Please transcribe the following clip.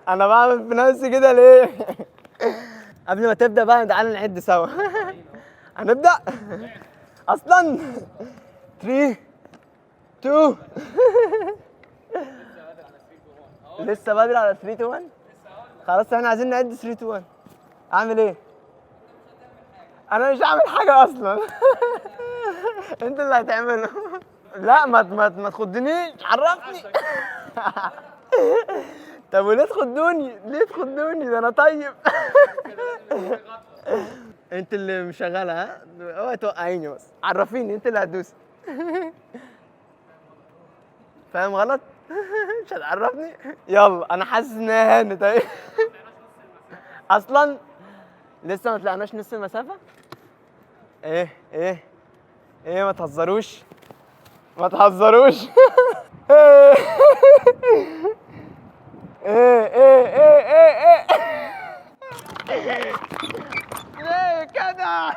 انا بعمل في نفسي كده ليه؟ قبل ما تبدا بقى تعالى نعد سوا. هنبدا اصلا 3 2. لسه بدري على 3 2 1. خلاص احنا عايزين نعد 3 2 1. اعمل ايه؟ انا مش هعمل حاجة اصلا. انت اللي هتعمله. لا ما تخضنيش، عرفني. طب وليه تخضوني؟ ليه تخضوني؟ ده انا طيب. انت اللي مشغلها ها؟ اوعي توقعيني بس، عرفيني انت اللي هتدوسي. فاهم غلط؟ مش هتعرفني؟ يلا انا حاسس ان هي هانت اهي. اصلا لسه ما طلعناش نص المسافة. ايه ايه ايه، ما تهزروش ما تهزروش. ايه ايه ايه ايه ايه، ليه كده؟